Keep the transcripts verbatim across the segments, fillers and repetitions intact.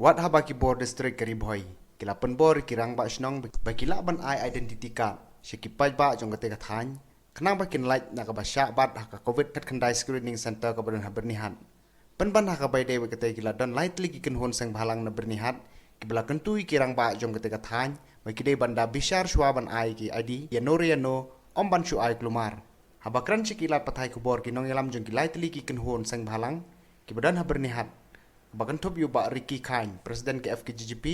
Pat haba ki bor district ka Ri Bhoi ki la pynbor ïa ki rangbah shnong ba ki lah ban ai identity card sha ki paidbah jong katei ka thaiñ, khnang ba kin lait na kaba shah bat ha ka covid khatkhyndai screening center kaba don ha Byrnihat. Pynban ha kaba ïadei bad katei ki la don lai tylli ki kynhun seng bhalang na Byrnihat kiba la kyntu ïa ki rangbah jong katei ka thaiñ ba ki dei ban da bishar shuwa ban ai ki ID ïano re ïano, ym ban shu ai kulmar. Haba kren sha ki lad pathai khubor ki nongïalam jong ki lai tylli ki kynhun seng bhalang kiba don ha Byrnihat, kaba kynthup ïa u Bah Ricky Khyne, President ka F K J G P,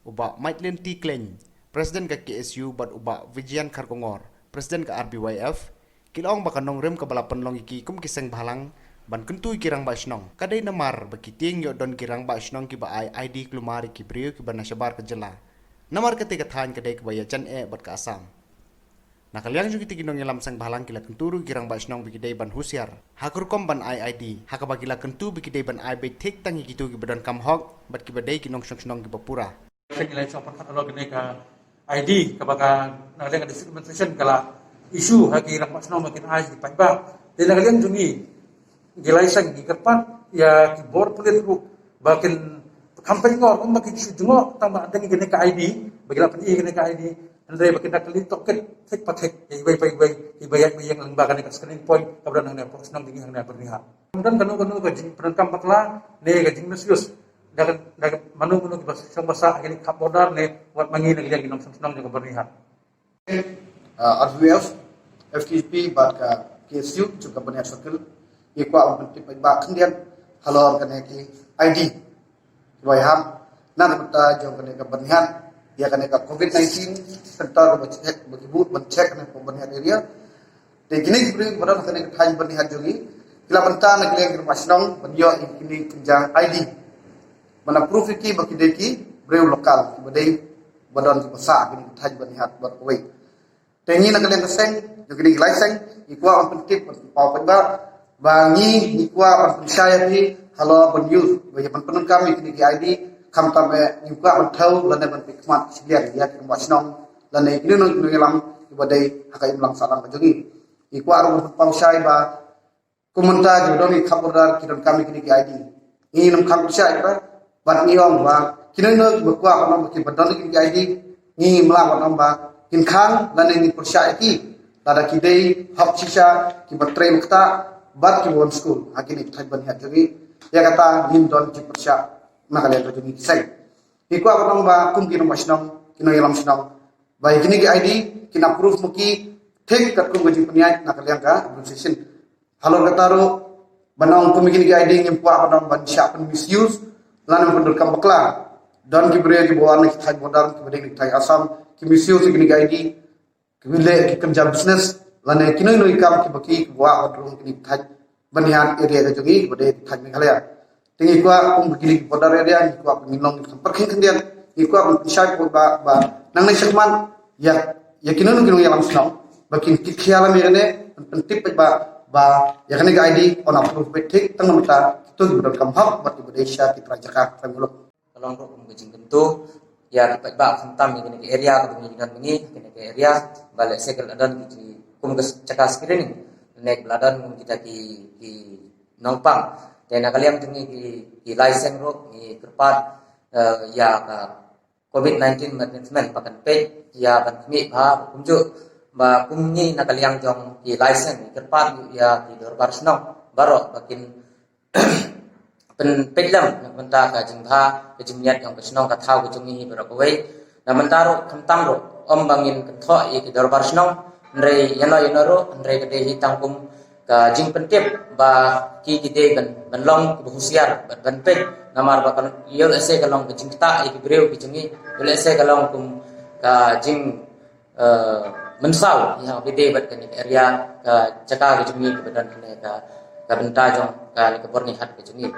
u Bah Maitlin T Kleiñ, President ka K S U, bad u Bah Vijayan Kharkongor, President ka R B Y F, ki la ong ba ka nongrim kaba la pynlong ïa ki kum ki seng bhalang ban kyntu ïa ki rangbah shnong ka dei namar ba ki tieng ïoh don ki rangbah shnong kiba ai ID kulmar ïa ki briew kiba na shabar ka jylla, namar katei ka thaiñ ka dei kaba ïajan eh bad ka Assam. Na ka liang jong kitei ki nongïalam seng bhalang ki la kyntu ruh ïa ki rangbah shnong ba ki dei ban husiar ha ka rukom ban ai ID, ha kaba ki la kyntu ba ki dei ban ai beit thik tang ïa kito kiba donkam hok bad kiba dei ki nongshong shnong kiba pura. Seng, ngi la ïa sngewpyrkhat halor kane ka ID kaba ka, na ka liang ka district administration ka la issue ha ki rangbah shnong ba kin ai ki paidbah. Te na ka liang jong ngi, ngi la ïa seng, ngi kyrpad ïa ki bor pulit ruh ba kin kham pynïoh, ym ba kin shu jngoh tang ba dang ïa kane ka ID, ba ki la pyni ïa kane ka ID, hynrei ba kin da kylli tohkit thik pa thik ïa iwei pa iwei iba ïaid ba ïeng lyngba kane ka screening point kaba don hangne hapoh shnong jong ngi hangne ha Byrnihat. Ym don kano kano ka jingpyndonkam bakla ne ka jingmisuse da ka, da ka mano mano kiba shong ba sah ha kine ki khap border ne wat ma ngi na ka liang ki nongshong shnong jong ka Byrnihat. Uh, R B Y F, F K J P bad ka K S U jong ka Byrnihat Circle, ngi kwah ban pyntip paidbah khyndiat halor kane ki ID kiba ïahap na ka bynta jong kane ka Byrnihat ïa kane ka covid nineteen center ba check, ba ki bud ban check kane ka Byrnihat area. Te kine ki briew ba don ha kane ka thaiñ Byrnihat jong ngi ki la bynta na ka liang ki rangbah shnong ban ïoh ïa kine ki kynja ID ban approve ïa ki ba ki dei ki briew local kiba dei ba don kiba sah ha kine ki thaiñ Byrnihat bad kawei. Te ngi na ka liang ka seng jong kine ki lai seng, ngi kwah ban pyntip ban pynpaw paidbah ba ngi, ngi kwah ban pynshai ïa phi halor ban use, ba ïa ban pyndonkam ïa kine ki ID, khamtam eh ngi kwah ban thew lane ban pynkhmat shiliang ïa ki rangbah shnong lane kine ki nong, nongïalam kiba dei ha ka imlang sahlang ka jong ngi. Ngi kwah ruh ban pynpaw shai ba kum mynta kiba don ki khap border ki donkam ïa kine ki ID. Ngi ngim kham pyrshah ïa kata bad ngi ong ba kine kiba kwah ban ong ba kiba don ïa kine ki ID, ngi ngim lah ban ong ba kin khang lane ngin pyrshah ïa ki. Lada ki dei hok shisha, kiba trei mynta bad kiba wan skul ha kine ki thaiñ Byrnihat jong ngi, ïa kata ngin don jingpyrshah na ka liang ka jong ngi ki seng. Ngi kwah ban ong ba kum ki nongmih shnong, ki nongïalam shnong, ba ïa kine ki ID kin approve ma ki thik katkum ka jingpynïaid na ka liang ka administration. Halor kata ruh, ban ong kum ïa kine ki ID ngim kwah ban ong ban shah pyn misuse lane ban pyndonkam bakla. Don ki briew kiba wan na ki thaiñ border, kiba dei na ki thaiñ Assam, ki misuse ïa kine ki ID, ki leh ki kynja business lane kino kino ki kam kiba ki, kiba wan ban rung kine ki thaiñ Byrnihat area ka jong ngi, kiba dei ki thaiñ Meghalaya. Te ngi kwah kum kine ki border area, ngi kwah ban, ngi long, ngi pyrkhing khyndiat, ngi kwah ban pynshai paidbah ba nangne shakhmat ïa, ïa kino kino ki nongïalam shnong ba kin kit khia lem ïa kane, ban pyntip paidbah ba ïa kane ka ID yn approve beit thik tang namar kito kiba donkam hok bad kiba dei sha ki trai jaka, trai muluk. Ka long ruh kum ka jingkyntu ïa ki paidbah khamtam ïa kine ki area kaba ngi don ma ngi, kine ki area ba lehse ka la don ki, kum ka jaka screening ne ka la don kum kita ki, ki nongpang. Te na ka liang jong ngi ki, ki lai seng ruh ngi kyrpad, eh, ïa ka covid nineteen management ba kan peit ïa ban khmih bha, kumjuh ba kum ngi na ka liang jong ki lai seng ngi kyrpad ïa ki dorbar shnong baroh ba kin pynpeit lem na ka bynta ka jingbha ka jingmiat jong ka shnong ka thaw ka jong ngi hi baroh kawei. Na ka bynta ruh khamtam ruh, ym ba ngin kynthoh ïa ki dorbar shnong, hynrei ïano ïano ruh, hynrei ka dei hi tang kum ka jingpyntip ba ki, ki dei ban, ban long kiba husiar, ban, ban peit, namar ba kan ïoh lehse ka long ka jingktah ïa ki briew ki jong ngi, ïoh lehse ka long kum ka jing, eh, mynsaw ïa ka bynta bad kane ka area, ka jaka ka jong ngi kaba don kane ka, ka bynta jong kane ka Byrnihat ka jong ngi.